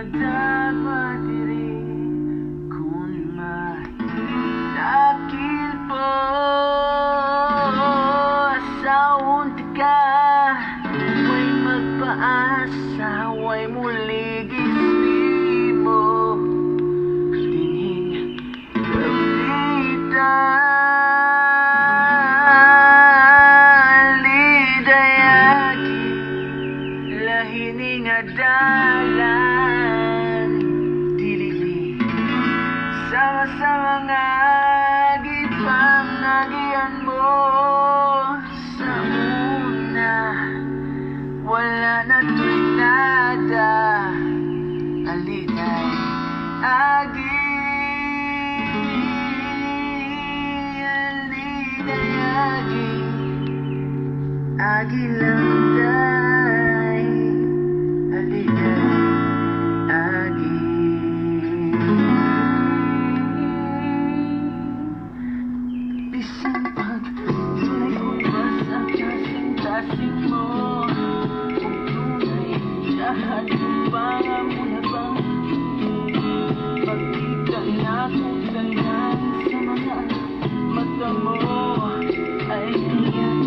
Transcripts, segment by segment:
Madagma diri kung madakil po. Sa unti ka, way magpaasa, way muligis nimo dinhing dapita. Haliday agi, lahi ni nga dalan. Dili ni sama sa mga gipangagian mo sa una. Wala na to'y nada. Haliday agi, haliday agi. Agi lang day. Haliday agi. Bisan pag sulay ko pa sa kasing-kasing mo, ug dunay jahat pa nga mulabang, pagkita nako tanan sa mga mata mo. Ay, ay.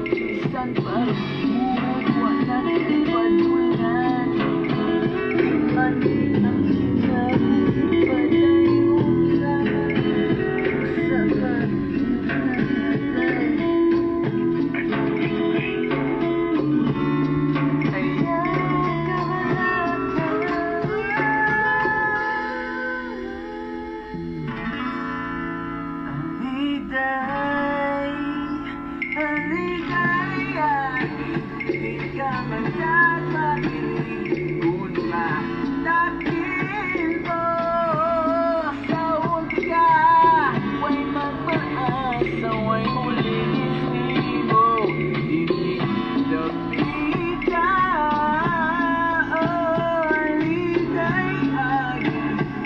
Bisan pag wala padulngan, di man ang kita padayon lang sa pagkakatay. Ayaw ka malata. Haliday, haliday, di ka magdadagili kung madakil mo. Sa unti ka, way magpaasa, way muligis nimo dinhi dapita. Oh, haliday agi,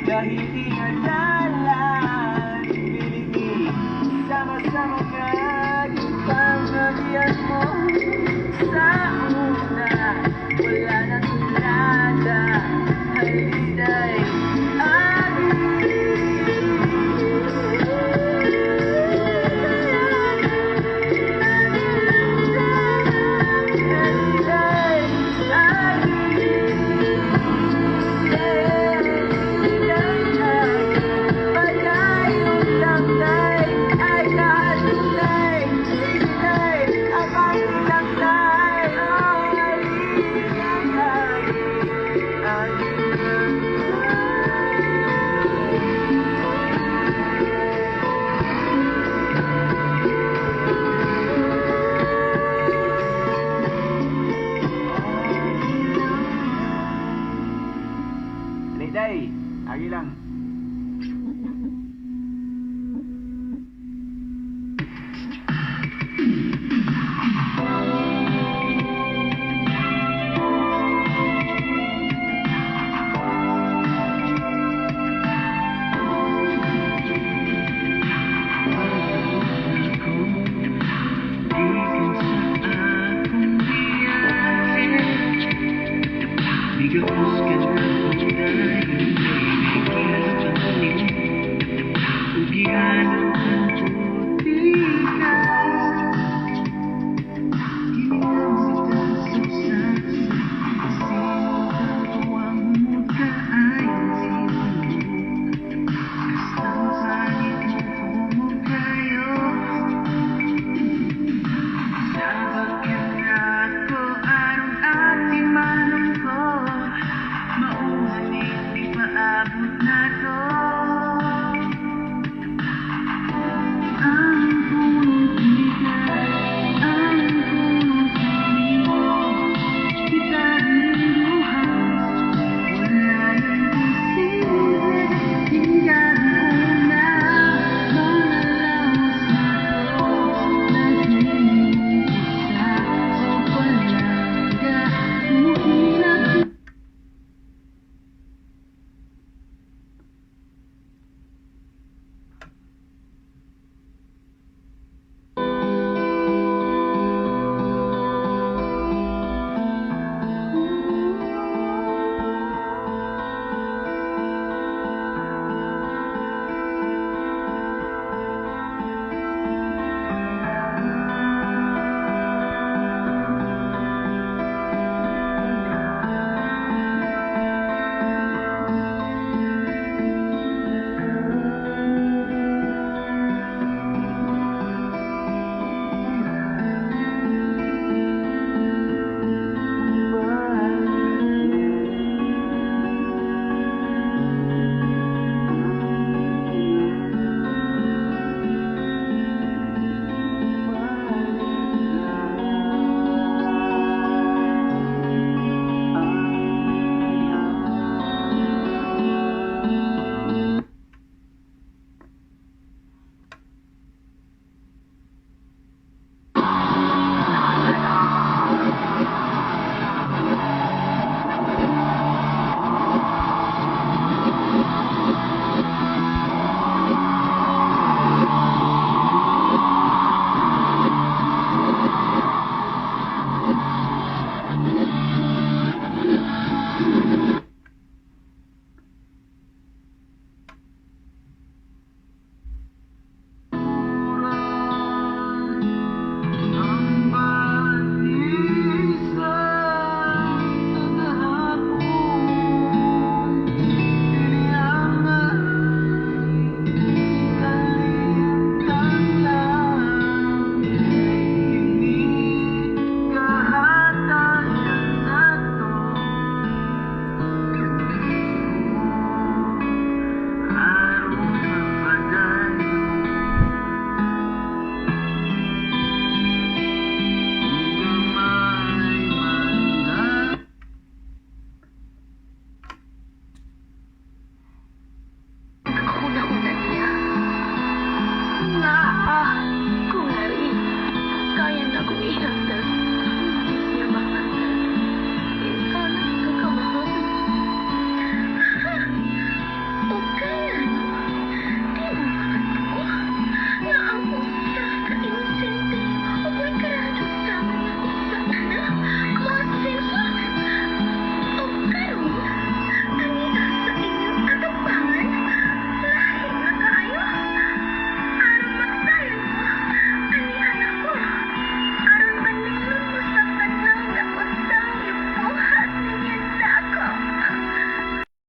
dahil di nga dalan. Dili ni sama-sama nga gipangagian mo sa una. Wala na tulada. Haliday. Ihatag.